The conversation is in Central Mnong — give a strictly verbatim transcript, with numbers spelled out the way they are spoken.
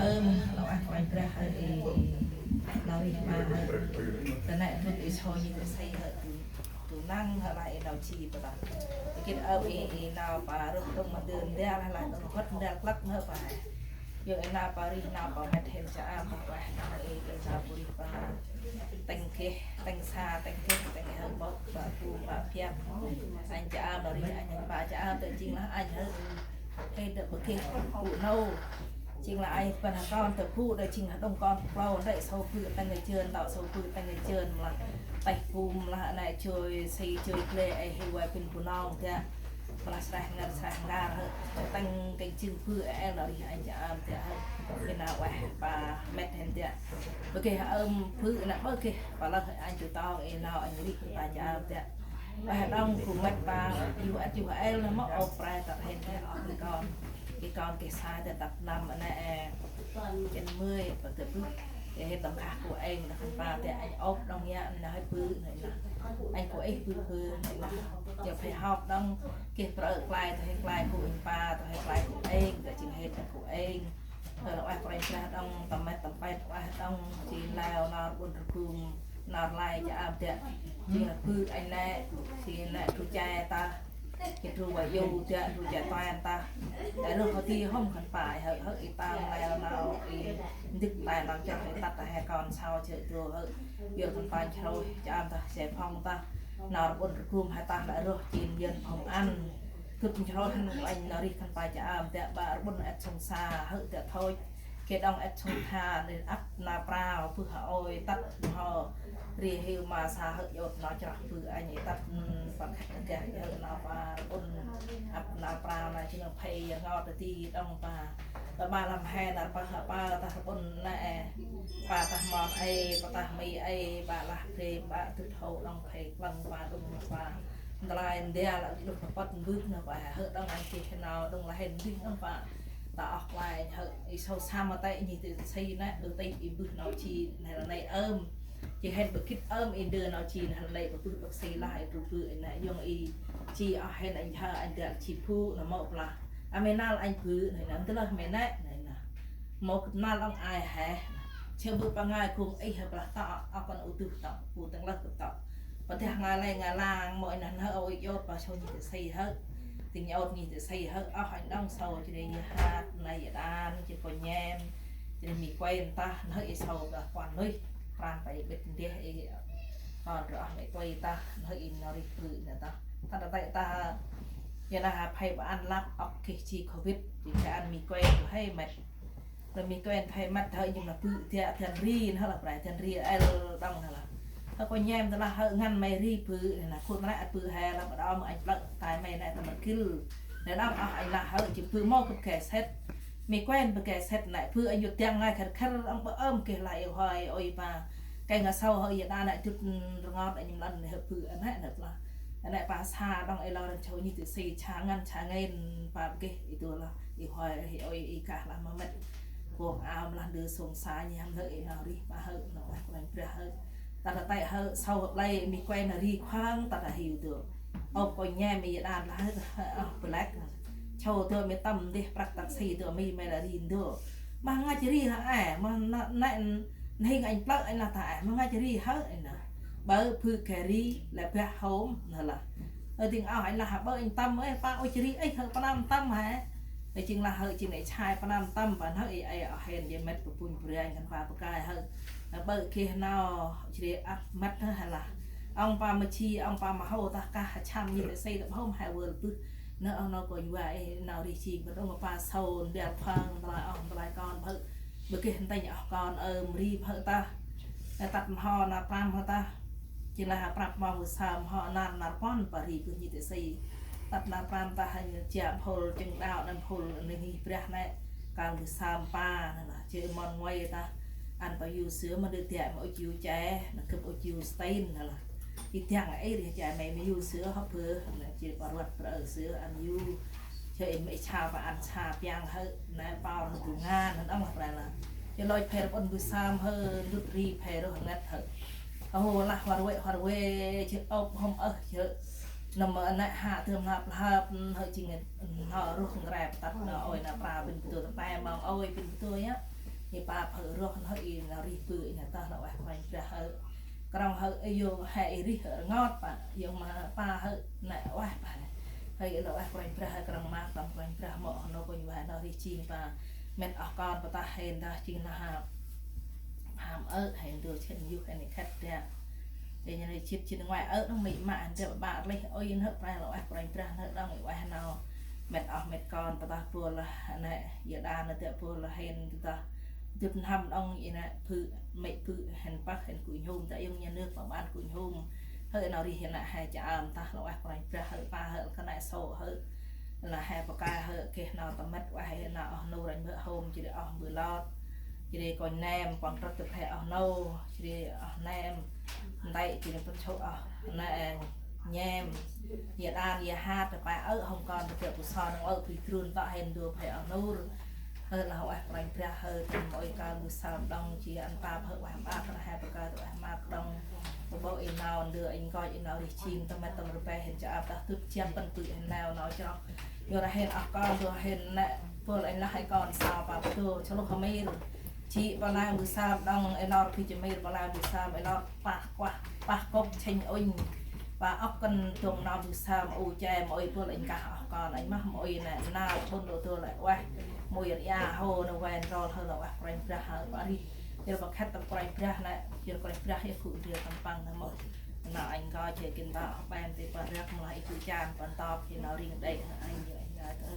Ơ, lah ueh Kôranh Brah hơi, ê, nau rih ma hơi. Ta nĕ dŭt ê sô nhih ê sey hơi, tu, tu nâng hơi lah ê nau ji bơ lah. Ê gĭt ơ ê, ê nau pa rôh tŭng ma dơn ndia lah, lah tŭng hŏt ndia klăk hơi pa. Yơh ê nau pa rih, nau pa met hên cha a pa ueh nau ê, ê nau pa rih pa. Tĭng geh, tĭng sa, tĭng geh, tĭng hơi bok, pa bu, pa phiăp. Anh cha a nau rih, anh pa cha a tơ jêng lah anh hơi. Ê, dơ bơ geh bu nô. Jêng lah ai păn hơt kon tơ bu, dơ jêng lah đŏng kon plâu, dơ sâu bư tăng ngơ jơn, tao sâu bư tăng ngơ jơn, mlah teh bum, mlah nai joi, si joi gle, ai hi wai pin bu nong, dơ. Mlah sreh ngar, sreh ngar, hơ. Tăng kênh jưng bư, ai lo rih anh cha am, dơ, hơ. Kê na weh, pa met hên, dơ. Bơ geh, ơm, bư, na bơ geh, pa lơ, anh chu tong, ai lo, anh rih, pa cha am, dơ. Ba đŏng gŭ măt pa U S U L nơh mâu ôh prai tât hên kơ ôh kơ kon. Kơ kon kơ sa tât tât năm anei, ê, kơ mười pa tât bưh. Kơ hên tơm khah gŭ êng nơh khân pa tât anh ôp đŏng ya nơh hơi bưh nơh nơh. Anh gŭ êh bưh bưh nơh nơh. Yơ phải họp đŏng kơ prơ klai tât hên klai gŭ êng pa tât hên klai gŭ êng tât jêng hên tât gŭ êng. Tơ lah ueh Kôranh Brah đŏng, tơm măt tơm pet ueh đŏng, jêng lah nau rbŭn rgum, nau rlai cha am dă, jêng lah bư anh nĕ, jêng nĕ tru che ta, jêng tru wa yu dă, tru che toan ta. Dă rôh hơti hŏm khân pa, hơi, hơi i tang lah nau i ndâk lah nau chroh i tât ta he kon sau che tru hơi, yor khân pa chroh cha am ta, che phong ta, nau rbŭn rgum he ta lah rôh jêng yơn phong ăn. Gâp nchroh hăn anh nau rih khân pa cha am, dă ba rbŭn ăt sông sa, hơi dă thôi. Kê đŏng ăt sông tha, nên ăp na prao, bưh hơ ôi, tât hơ. Ri hiu ma sa hơi yot nau chroh bưh anh, tât, ưm, pa khăt gah, hơi nau pa rbŭn, ăp na prao, na jêng phê, yơ ngot ti đŏng pa. Ba ba lăm he, na pa hơ pa, tah rbŭn na e. Pa tah mon e, pa tah mi e, ba lah rê, ba tŭt hô đŏng phê, klăng pa đŭng pa. Ndrai ndia lah đŭk pơt mbưh nơh pa hơi đŏng anh kê nau đŭng lah hên mbưh nơh pa. Ta ôh klai hơi i sâu sa ma tê nhih tê si nĕ, ư tê i mbưh nau ji nĕ lah nê ơm. Jêng hên bơ gĭt ơm i ndơ nau ji nĕ lah nê bơ bưh bác sĩ lah i tru bưh i nĕ yŏng i ji ôh hên anh hơi anh dăl ji bu nơh mâu plah. A mê năl anh bưh nĕ nơh, ndơ lah mê nĕ nĕ nơh. Mâu gâp năl đŏng ai he. Chơ bưh pa ngai kung i he plah tŏ, ôh kon u duh tŏ, bu tăng lơh gâp tŏ. Pa dah ngai lĕ ngai lang, mâu i năn hơi ôi yot pa sâu nhih tê si hơi. Tĭng yot nhih tê si hơi, ôh anh đŏng sâu, jêh ri yơ hat, nai yơ đan, jêh ri kô nhem, jêh ri mi quen tah, nơh hơi i sâu gah puăn nuih, pran pa i bĭt ndeh i, kon rơh mi quen tah, nơh hơi i nau rih bưh nĕ tah. Tah tah tah, yơ nơh ha phê ba ăn lăp, ôh geh ji covid, jêh ri ăn mi quen tu hơi măt. Lah mi quen phê măt hơi nhŭm lah bưh dă, dăn ri nơh lah prai, dăn ri el đŏng nơh lah. Hơi kô nhem tơ lah hơi ngăn may ri bưh nĕ nơh, khŭt nĕ ăt bưh he lah ba đŏng mơ anh plơ̆, tai may nĕ tơ măt gĭl. Nĕ đŏng ôh anh lah hơi jêng bưh mâu gâp ghe sĕt. Mi quen bơ ghe sĕt nĕ bưh anh yŭt dăng ngai khăr khăr, ơm bơ ơm geh lah i hơi, ôi pa. Kêng a sâu hơi yơ đa nĕ dŭt rngot anh nhŭm lăn nĕ hơi bưh, nĕ nĕ plah. Nĕ pa sa đŏng i lo răng chô nhih tê si, cha ngăn, cha ngen, pa bơ geh i tu lah. I hơi, i ôi, i kah lah ma măt. Bok ao mlah ndơ sông sa nhih hăm hơi i nau rih pa hơi, nau ueh Kôranh Brah hơi. Tât ta tê hơi, sâu hơi blai, mi quen ri khoang, tât ta hiu tu. Ôh kô nhem i đan lah hơi, ôh, bơ lek. Chô tu mi tâm ndeh prăk taxi tu mi, mi lah ri ndơ. Mah ngăch ri hă e, mah nĕ, nĕ, nhing anh plơ̆ anh lah ta e, mah ngăch ri hơi, anh lah. Bơ bưh ghe ri, lĕ bah hôm, nơh lah. Ơ, dĭng ôh, anh lah, bơ anh tâm, ê, pa ôi jêh ri, ê, hơi pa năm tâm hê. Ê, jêng lah hơi jêng nê chai pa năm tâm, pa nơh hơi, ê, ơ, hên, yơ măt pa bun breng, khân pa pa kai hơi. Ơ, bơ geh nau, jêh ri ăp măt nơh hơi lah. Ŏng pa ma ji, ŏng pa ma hô, tah kah, chăm, nhih tê si, tâp hôm, hơi wơl bưh. Nơh, ơ, nau kônh wa, ê, nau rih jêng, bơ đŏng pa sâu, ndel phang, ndrai ôh, ndrai kon, bơ. Bơ geh ntĭnh ôh kon, ơ, mri, bơ tah. Ê, tât mho, na pram, bơ tah. Jêng lah prăp mâu mbơh sơm hŏ nar nar puăn pa ri bơh nhih tê si. Tât nar pram tah hên jă phul jêng đao năn phul nê ngih brah nê. Kang mbơh sơm pa nê lah. Jêh mon nguay tah. Ăn pa yu sứa ma dư tiă ma ôch yu che, nê gâp ôch yu stin nê lah. I tiăng ê ri che ma yu sứa hŏ bơh, nê jêh pa ruăt prơ sứa ăn yu. Jêh i ma i sa pa ăn sa piăng hơi, nê pau rơh du ngan, nê đŏng lah prơ lah. Jêh lôch phe rơh ƀon mbơh sơm hơi, ndŭt ri phe rơh ngăt hơi. Ơ, lah huar wê, huar wê, jêh ôp hôm ơh, jêh. Nâm nê hă tơm năp lăp, hơi jêng nê, nê rŭh ngrep tât nê ôi nê pra pin bơtô tơm pe mong ôi pin bơtô yơh. Ê pa, phơi roh nơh i nau rêh bơh i nơh tơh lah ueh Kôranh Brah hơi. Krŏng hơi ê yô he i rêh hơi rngot pa, yô ma pa hơi nê ueh pa nê. Hơi lah ueh Kôranh Brah hơi krŏng ma tâm Kôranh Brah mâu nô kônh ueh nau rêh jêng pa. Mĭt oh kon pa tah hên dah jêng nơh ha. Pham ơ hên dô chên yuh hên i khât dak. Ê, nê jêt jêt ngoai ơ nơh mĭt ma hên dê ba rleh ôi nơh pa lah ueh Kôranh Brah nơh đŏng i ueh nau. Mĭt oh mĭt kon pa tah bôl lah nê, yơ đa nơh dê bôl lah hên tah. Dŭt n'hâm đŏng i nê bơh, mê̆ bơh hên pơh hên gŭ nhhôm ta yŭng nhà nước pa ban gŭ nhhôm. Hơi nau rêh hên nê he cha am tah lah ueh Kôranh Brah hơi pa hơi kơnê̆ sô hơi. Lah he pa kơi hơi geh nau tâm mĭt ueh hên nê oh nô ranh bơh hôm jêh ri oh bơh lôt. Jêh ri kônh nem păng trăk tơ phe oh nô, jêh ri oh nem. Ntai jêh ri pơchô oh nê nhem. Yơ đan yơ hat pa ơ hông kon tơ phe pơsôn nâng ơ phi trun tơ hên dô phe oh nô. Hơi lah ueh Kôranh Brah hơi tâm ôi kơ bơh sơm đŏng jêh ăn pa hơi ueh ma kơ he pa kơi tơ ueh ma đŏng. Bơ bơ i nau ndơ anh goi i nau rêh jêng tâm mĭt tâm rpê hên cha ap tah dŭt jăm păn bơh hên nau nau chroh. Yô ra hên oh kon dô hên nê bôl anh lah hai kon sao pa bơ dô chô lôh hơmêr. Jêh pa lah bơh sơm đŏng ê lor phi jơmêr pa lah bơh sơm ê lor pah kuah pah kôk chêng ŭnh. Pa ŏk kăn dŏng nau bơh sơm u che ma ôi bôl anh kah oh kon anh mah ma ôi nê nau bôn đô dô lĕ ueh. Ma ôi ria hô nê wen rôl hơi lah ueh Kôranh Brah hơi pa rêh. Jêh ri pa khât tâm Kôranh Brah nê, jêh ri Kôranh Brah i gŭ ndrel tâm păng nê mâu. Nau anh goi jêh kin ta oh pen ti pa rek mâu lah i gŭ chan păng tôp jêh nau rêng đê hơi anh jêh anh goi tơ.